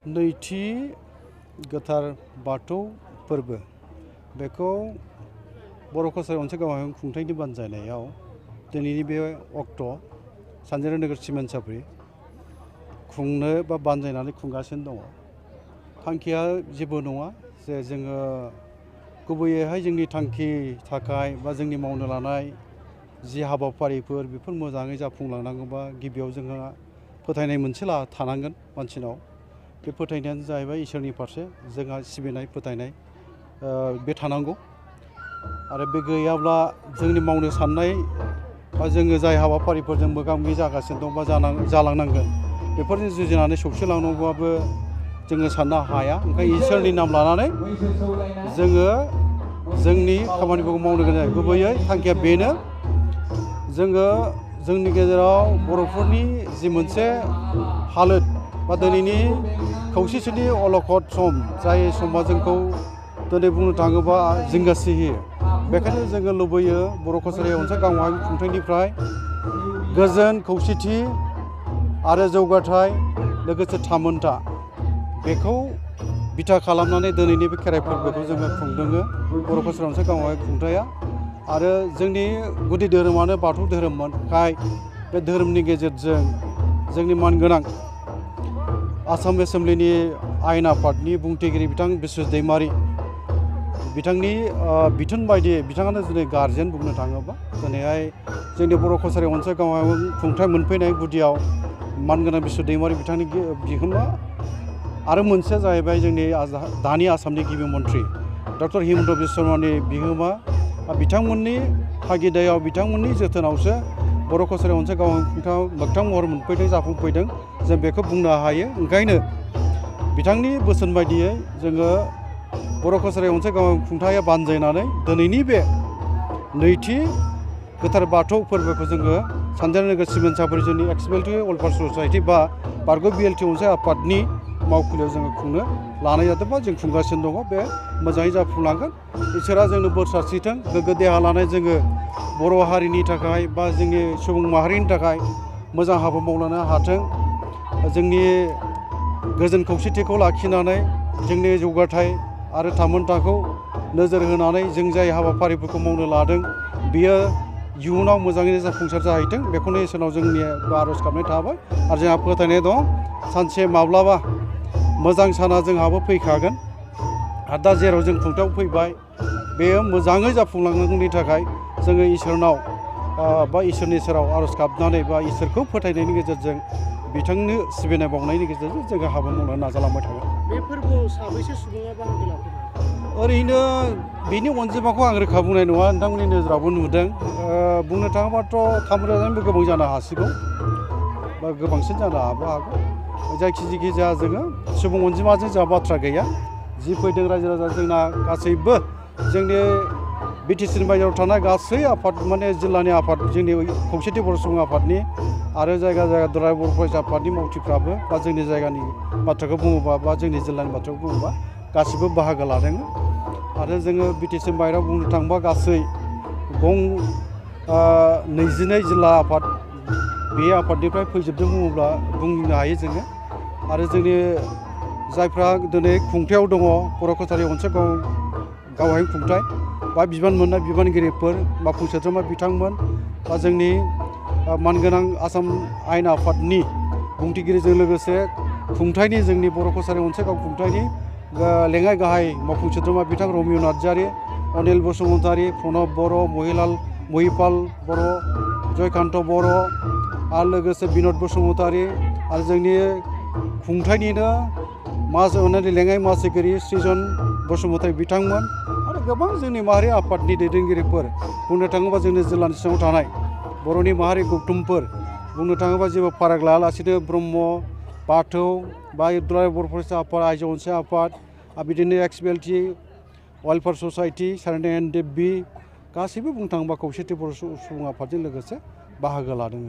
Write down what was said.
नैथि गोथार बाथौ फोरबो बेखौ बर' कसारी अनसाय गावहाय खुंथायनि बानजायनायाव दिनैनि बे अक्ट' सानजारि नोगोर सिमेन्ट सापरि खुंनो बा बानजायनानै खुंगासिनो दङ। थांखिया जेबो नङा जे जोङो गुबैयैहाय जोंनि थांखि थाखाय बा जोंनि मावनो लानाय जि हाबाफारिफोर बेफोर मोजाङै जाफुंलांनांगौबा गिबियाव जोंहा फोथायनाय मोनसे थानांगोन मानसिनाव। बे फोथायनायानो जाहैबाय इसोरनि फारसे जोंहा सिबिनाय फोथायनाय बे थानांगौ। आरो बे गैयाब्ला जोंनि मावनो साननाय बा जोङो जाय हाबाफारिफोरजों मोगा मोगि जागासिनो दं बा जालांनांगोन बेफोरजों जुजिनानै सौसिलांनांगौबाबो जोङो साननो हाया। ओंखायनो इसोरनि नाम लानानै जोङो जोंनि खामानिफोरखौ मावनो गोनां जायो। गुबैयै थांखिया बेनो जोङो जोंनि गेजेराव बर'फोरनि जि मोनसे हालोद बा दिनैनि खौसेथिनि अलखद सम जाय समा जोंखौ दिनै बुंनो थाङोबा जिंगासिहोयो। बेखायनो जोङो लुबैयो बर' कसारी अनसाय गावहाय खुंथायनिफ्राय गोजोन खौसेथि आरो जौगाथाय लोगोसे थामोनथा बेखौ बिथा खालामनानै दिनैनि बे खेराइ फोरबोखौ जोङो खुंदोङो बर' कसारी अनसाय गावहाय खुंथाया। आरो जोंनि गुदि धोरोमानो बाथौ धोरोमखाय बे धोरोमनि गेजेरजों जोंनि मानगोनां आसाम एसेम्ब्लिनि आयेन आफादनि बुंथिगिरि बिथां बिस्वजित दैमारि बिथांनि बिथोन बायदियै बिथाङानो दिनै गारजेन बुंनो थाङोबा दिनैहाय जोंनि बर' कसारी अनसाय गावहाय खुंथाय मोनफैनाय गुदियाव मानगोनां बिस्वजित दैमारि बिथांनि बिहोमा आरो मोनसेया जाहैबाय जोंनि दानि आसामनि गिबि मन्थ्रि डक्टर हिमन्त बिश्व शर्मानि बिहोमा बिथांमोननि थागिदायाव बिथांमोननि जोथोनावसो बर' कसारी अनसाय गावहाय खुंथायाव मोगथां महर मोनफैदों जाफुंफैदों जों बेखौ बुंनो हायो। ओंखायनो बिथांनि बोसोन बायदियै जोङो बर' कसारी अनसाय गावहाय खुंथाया बानजायनानै दिनैनि बे नैथि गोथार बाथौ फोरबोखौ जोङो सानजारि नोगोर सिमेन्ट सापरि जोंनि एक्स-बिएलटि वेलफेयार ससाइटि बा बारग' बिएलटि अनसाय आफादनि मावखुलियाव जोङो खुंनो लानाय जादों बा जों खुंगासिनो दङ। बे मोजाङै जाफुंलांगोन। इसोरा जोंनो बोर सारस्रिथों गोग्गो देहा लानाय जोङो बर' हारिनि थाखाय बा जोंनि सुबुं माहारिनि थाखाय मोजां हाबा मावलांनो हाथों। जोंनि गोजोन खौसेथिखौ लाखिनानै जोंनि जौगाथाय आरो थामोनथाखौ नोजोर होनानै जों जाय हाबाफारिफोरखौ मावनो लादों बियो इयुनाव मोजाङैनो जाफुंसार जाहैथों बेखौनो इसोरनाव जोंनि आर'ज गाबनाय थाबाय। आरो जोंहा फोथायनाय दं सानसे माब्लाबा मोजां साना जोंहाबो फैखागोन। आरो दा जेराव जों खुंथायाव फैबाय बेयो मोजाङै जाफुंलांनायनि थाखाय जोङो इसोरनाव बा इसोरनि सेराव आर'ज गाबनानै बा इसोरखौ फोथायनायनि गेजेरजों बिथांनो सिबिनाय बावनायनि गेजेरजों जोङो हाबा मावनो नाजालांबाय थागोन। बे फोरबोआव साबैसे सुबुङा बाहागो लाफैदों? ओरैनो बिनि अनजिमाखौ आं रोखा बुंनाय नङा नोंथांमोननि नोजोरावबो नुदों। बुंनो थाङोबाथ' 3,000निबो गोबां जानो हासिगौ बा गोबांसिन जानो हागौ। जायखि जाया जोङो सुबुं अनजिमाजों जोंहा बाथ्रा गैया। जि फैदों रायजो राजा जोंना गासैबो जोंनि बिटिसिनि बायजोआव थानाय गासै आफाद माने जिल्लानि आफाद जोंनि खौसेथि बर' सुबुं आफादनि आरो जायगा दुलाराय बर' फरायसा आफादनि मावथिफ्राबो बा जोंनि जायगानि बाथ्राखौ बुङोबा बा जोंनि जिल्लानि बाथ्राखौ बुङोबा गासिबो बाहागो लादों। आरो जोङो बिटिसि बाहेरायाव बुंनो थाङोबा गासै 22 जिल्ला आफाद बे आफादनिफ्राय फैजोबदों बुङोब्ला बुंनो हायो जोङो। आरो जोंनि जायफ्रा दिनै खुंथायाव दङ बर' कसारी अनसाय गावहाय खुंथाय बा बिबान मोननाय बिबानगिरिफोर मावफुं सोद्रोमा बिथांमोन बा जोंनि मानगोनां आसाम आयेन आफादनि बुंथिगिरिजों लोगोसे खुंथायनि जोंनि बर' कसारी अनसाय गाव खुंथायनि लेङाइ गाहाय मावफुं सोद्रोमा बिथां रमिय नार्जारि, अनिल बसुमतारी, प्रणब बर', महिपाल बर', जयकान्त बर' आरो लोगोसे बिनद बसुमतारी आरो जोंनि खुंथायनिनो लेङाइ मासिगिरि सृजन बसुमतारी बिथांमोन आरो गोबां जोंनि माहारि आफादनि दैदेनगिरिफोर बुंनो थाङोबा जोंनि जिल्लानि सिङाव थानाय बर'नि माहारि गौथुमफोर बुंनो थाङोबा जेबो फाराग लायालासेनो ब्रह्म, बाथौ बा दुलाराय बर' फरायसा आफाद, आइजो अनसाय आफाद आरो बिदिनो एक्स-बिएलटि वेलफेयार ससाइटि, सारायन देबबि गासैबो बुंनो थाङोबा खौसेथि बर' सुबुं आफादजों लोगोसे बाहागो लादों।